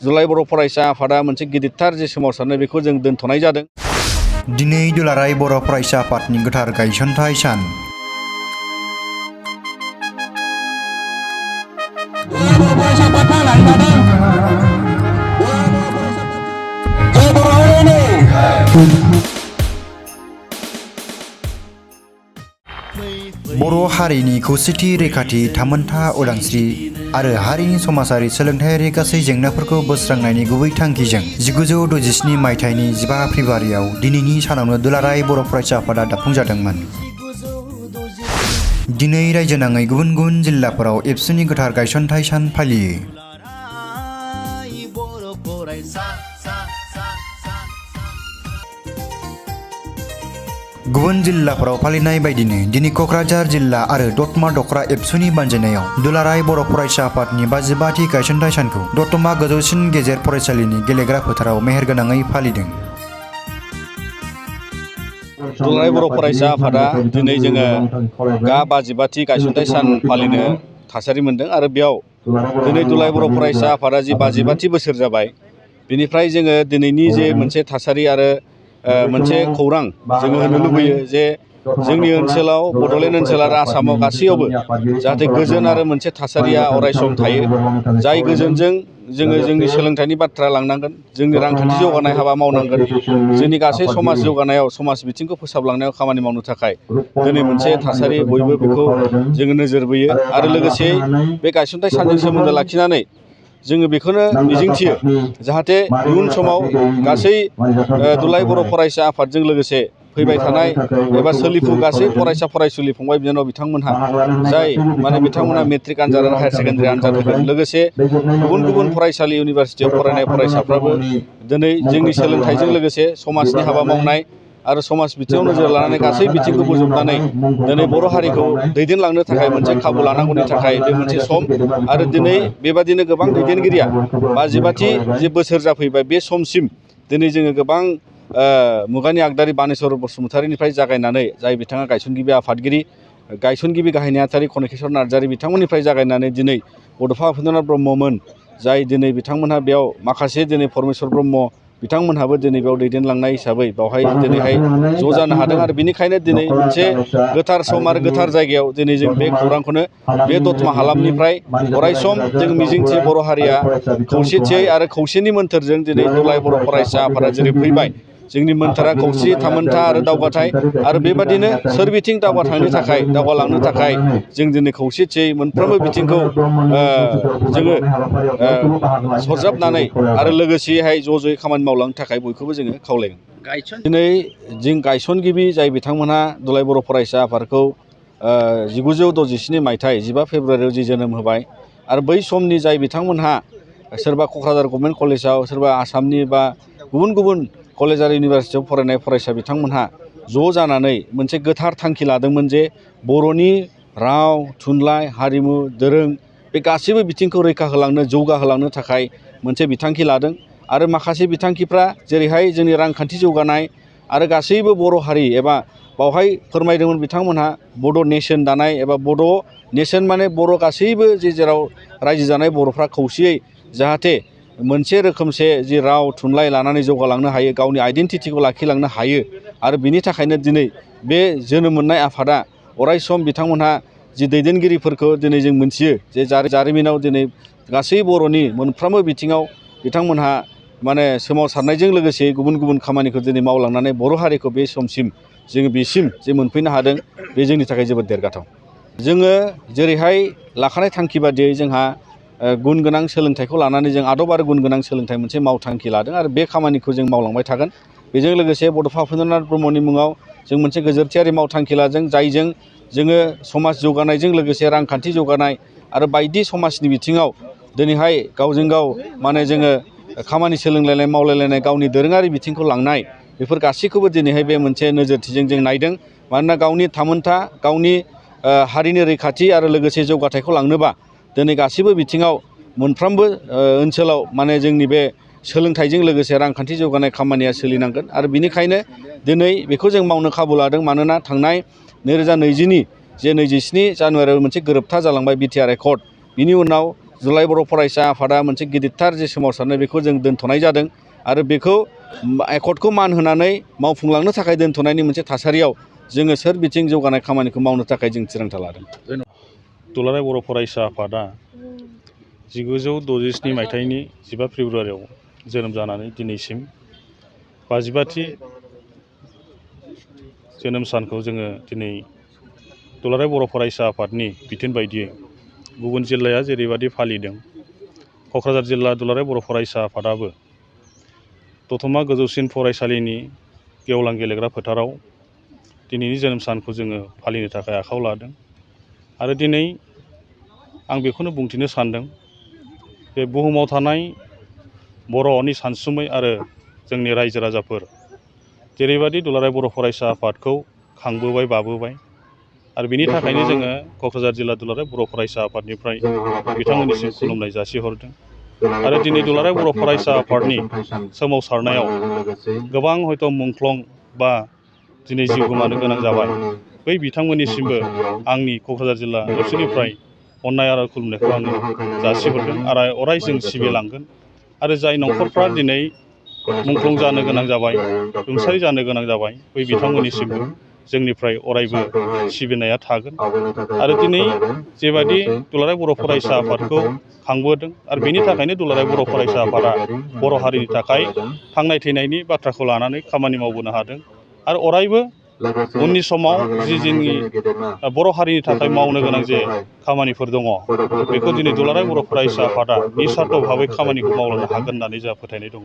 दुलाराय बर' फरायसा आफादा मोनसे गिदिरथार जे सोमावसारनाय बेखौ जों दोनथ'नाय जादों। दिनै दुलाराय बर' फरायसा आफादनि गोथार गायसनथाय सान। बर' हारिनि खौसेथि, रैखाथि, थामोनथा, उदांस्रि आरो हारिनि समाजारि सोलोंथायारि गासै जेंनाफोरखौ बोस्रांनायनि गुबै थांखिजों 1967 मायथाइनि 15 फेब्रुवारियाव दिनैनि सानावनो दुलाराय बर' फरायसा आफादा दाफुंजादोंमोन। दिनै रायजो नाङै गुबुन गुबुन जिल्लाफोराव एबसुनि गोथार गायसनथाय सान फालियो। गुबुन जिल्लाफोराव फालिनाय बायदिनो दिनै क'क्राझार जिल्ला आरो दतमा दखरा एबसुनि बानजायनायाव दुलाराय बर' फरायसा आफादनि 55थि गायसनथाय सानखौ दतमा गोजौसिन गेजेर फरायसालिनि गेलेग्रा फोथाराव मेहेरगोनाङै फालिदों। दुलाराय बर' फरायसा आफादा दिनै जोङो 55थि गायसनथाय सान फालिनो थासारि मोन्दों आरो बेयाव दिनै दुलाराय बर' फरायसा आफादा जि 55थि बोसोर जाबाय, बेनिफ्राय जोङो दिनैनि जे मोनसे थासारि आरो मोनसे खौरां जोङो होनो लुबैयो जे जोंनि ओनसोलाव, बड'लेण्ड ओनसोल आरो आसामाव गासैयावबो जाहाथे गोजोन आरो मोनसे थासारिया अरायसम थायो, जाय गोजोनजों जोङो जोंनि सोलोंथाइनि बाथ्रा लांनांगोन, जोंनि रांखान्थि जौगानाय हाबा मावनांगोन, जोंनि गासै समाज जौगानायाव, समाज बिथिंखौ फोसाबलांनायाव खामानि मावनो थाखाय दिनै मोनसे थासारि बयबो बेखौ जोङो नोजोर बोयो आरो लोगोसे बे गायसनथाय सानजों सोमोन्दो लाखिनानै जोङो बेखौनो मिजिंथियो जाहाथे इयुन समाव गासै दुलाराय बर' फरायसा आफादजों लोगोसे फैबाय थानाय एबा सोलिफु गासै फरायसा फरायसुलि फंबाय बिनानाव बिथांमोनहा बिथांमोनहा मेट्रिक आनजाद आरो हायार सेकेन्डारि आनजाद होगोन, लोगोसे गुबुन गुबुन फरायसालि इउनिभारसिटियाव फरायनाय फरायसाफ्राबो दिनै जोंनि सोलोंथाइजों लोगोसे समाजनि हाबा मावनाय आरो समाज बिथिङाव नोजोर लानानै गासै बिथिंखौ बोजबनानै दिनै बर' हारिखौ दैदेनलांनो थाखाय मोनसे खाबु लानांगौनि थाखाय बे मोनसे सम आरो दिनै बेबादिनो गोबां दैदेनगिरिया 55थि जे बोसोर जाफैबाय बे समसिम दिनै जोङो गोबां मुगानि आगदारि बानेस्वर बसुमतारीनिफ्राय जागायनानै जाय बिथाङा गायसनगिरि आफादगिरि, गायसनगिरि गाहाय नेहाथारि कनकेश्वर नार्जारी बिथांमोननिफ्राय जागायनानै दिनै बड'फा उपेन्द्रनाथ ब्रह्ममोन, जाय दिनै बिथांमोनहा बेयाव माखासे दिनै परमेश्वर ब्रह्म बिथांमोनहाबो दिनै बेयाव दैदेनलांनाय हिसाबै बेवहाय दिनैहाय ज' जानो हादों आरो बेनिखायनो दिनै मोनसे गोथार सम आरो गोथार जायगायाव दिनै जों बे खौरांखौनो बे दतमा हालामनिफ्राय अरायसम जों मिजिंथियो बर' हारिया खौसेथियै आरो खौसेनि मोन्थोरजों दिनै दुलाराय बर' फरायसा आफादा जेरै फैबाय, जोंनि मोन्थोरा खौसे, थामोनथा आरो दावगाथाय आरो बेबादिनो सोरबिथिं दावगालांनो थाखाय जों दिनै खौसेथियै मोनफ्रोमबो बिथिंखौ जोङो सरजाबनानै आरो लोगोसेयैहाय ज' ज'यै खामानि मावलांनो थाखाय बयखौबो जोङो खावलायगोन। दिनै जों गायसनगिरि जाय बिथांमोनहा दुलाराय बर' फरायसा आफादखौ 1967 मायथाइ 15 फेब्रुवारियाव जि जोनोम होबाय आरो बै समनि जाय बिथांमोनहा सोरबा क'क्राझार गभर्नमेन्ट कलेजाव, सोरबा आसामनि बा गुबुन गुबुन कलेज आरो इउनिभारसिटियाव फरायनाय फरायसा बिथांमोनहा ज' जानानै मोनसे गोथार थांखि लादोंमोन जे बर'नि राव, थुनलाइ, हारिमु, दोरों बे गासैबो बिथिंखौ रैखा होलांनो, जौगाहोलांनो थाखाय मोनसे बिथांखि लादों आरो माखासे बिथांखिफ्रा जेरैहाय जोंनि रांखान्थि जौगानाय आरो गासैबो बर' हारि एबा बावहाय फोरमायदोंमोन बिथांमोनहा बड' नेशन दानाय एबा बड' नेशन माने बर' गासैबो जेराव रायजो जानाय बर'फ्रा खौसेयै जाहाथे मोनसे रोखोमसे जि राव थुनलाइ लानानै जौगालांनो हायो, गावनि आइडेन्टिटिखौ लाखिलांनो हायो आरो बिनि थाखायनो दिनै बे जोनोम मोननाय आफादा अरायसम बिथांमोनहा जि दैदेनगिरिफोरखौ दिनै जों मोनथियो जे जारिमिनाव दिनै गासै बर'नि मोनफ्रोमबो बिथिङाव बिथांमोनहा माने सोमावसारनायजों लोगोसे गुबुन गुबुन खामानिखौ दिनै मावलांनानै बर' हारिखौ बे समसिम जोङो बेसिम जे मोनफैनो हादों, बे जोंनि थाखाय जोबोद देरगाथाव। जोङो जेरैहाय लाखानाय थांखि बादियै जोंहा गुन गोनां सोलोंथाइखौ लानानै जों आदब आरो गुन गोनां सोलोंथाइ मोनसे मावथांखि लादों आरो बे खामानिखौ जों मावलांबाय थागोन। बेजों लोगोसे बड'फा उपेन्द्रनाथ ब्रह्मनि मुङाव जों मोनसे गोजोरथियारि मावथांखि लादों, जायजों जोङो समाज जौगानायजों लोगोसे रांखान्थि जौगानाय आरो बायदि समाजनि बिथिङाव दिनैहाय गावजों गाव माने जोङो खामानि सोलोंलायनाय, मावलायलायनाय, गावनि दोरोङारि बिथिंखौ लांनाय, बेफोर गासैखौबो दिनैहाय बे मोनसे नोजोरथिजों जों नायदों। मानोना गावनि थामोनथा, गावनि हारिनि रैखाथि आरो लोगोसे जौगाथायखौ लांनोबा दिनै गासैबो बिथिङाव मोनफ्रोमबो ओनसोलाव माने जोंनि बे सोलोंथाइजों लोगोसे रांखान्थि जौगानाय खामानिया सोलिनांगोन आरो बिनिखायनो दिनै बेखौ जों मावनो खाबु लादों। मानोना थांनाय 2020 जे 27 जानुवारियाव मोनसे गोरोबथा जालांबाय बिटिआर एकर्ड, बिनि उनाव दुलाराय बर' फरायसा आफादा मोनसे गिदिरथार जे सोमावसारनाय बेखौ जों दोनथ'नाय जादों आरो बेखौ एकर्डखौ मान होनानै मावफुंलांनो थाखाय दोनथ'नायनि मोनसे थासारियाव जोङो सोर बिथिं जौगानाय खामानिखौ मावनो थाखाय जों थिरांथा लादों। दुलाराय बर' फरायसा आफादा 1967 मायथाइनि 15 फेब्रुवारियाव जोनोम जानानै दिनैसिम 55थि जोनोम सानखौ जोङो दिनै दुलाराय बर' फरायसा आफादनि बिथोन बायदियै गुबुन जिल्लाया जेरैबायदि फालिदों क'क्राझार जिल्ला दुलाराय बर' फरायसा आफादाबो दतमा गोजौसिन फरायसालिनि गेवलां गेलेग्रा फोथाराव दिनैनि जोनोम सानखौ जोङो फालिनो थाखाय आखायाव लादों आरो दिनै आं बेखौनो बुंथिनो सानदों बे बुहुमाव थानाय बर'नि सानसुमै आरो जोंनि रायजो राजाफोर जेरैबायदि दुलाराय बर' फरायसा आफादखौ खांबोबाय बाबोबाय आरो बिनि थाखायनो जोङो क'क्राझार जिल्ला दुलाराय बर' फरायसा आफादनिफ्राय बिथांमोननिसिम खुलुमनाय जासिहरदों आरो दिनै दुलाराय बर' फरायसा आफादनि सोमावसारनायाव गोबां हयथ' मुंख्लं बा दिनै जिउ गोमानो गोनां जाबाय बै बिथांमोननिसिमबो आंनि क'क्राझार जिल्ला एबसुनिफ्राय अननाय आरो खुलुमनायखौ आङो जासिहरदों आरो अराय जों सिबिलांगोन आरो जाय न'खरफ्रा दिनै मुंख्लं जानो गोनां जाबाय रुंसारि जानो गोनां जाबाय बै बिथांमोननिसिमबो जोंनिफ्राय अरायबो सिबिनाया थागोन आरो दिनै जेबादि दुलाराय बर' फरायसा आफादखौ खांबोदों आरो बेनि थाखायनो दुलाराय बर' फरायसा आफादा बर' हारिनि थाखाय थांनाय थैनायनि बाथ्राखौ लानानै खामानि मावबोनो हादों आरो अरायबो उननि समाव जि जोंनि बर' हारिनि थाखाय मावनो गोनां जे खामानिफोर दङ बेखौ दिनै दुलाराय बर' फरायसा आफादा निस्वार्थ भाबै खामानिखौ मावलांनो हागोन होननानै जोंहा फोथायनाय दङ।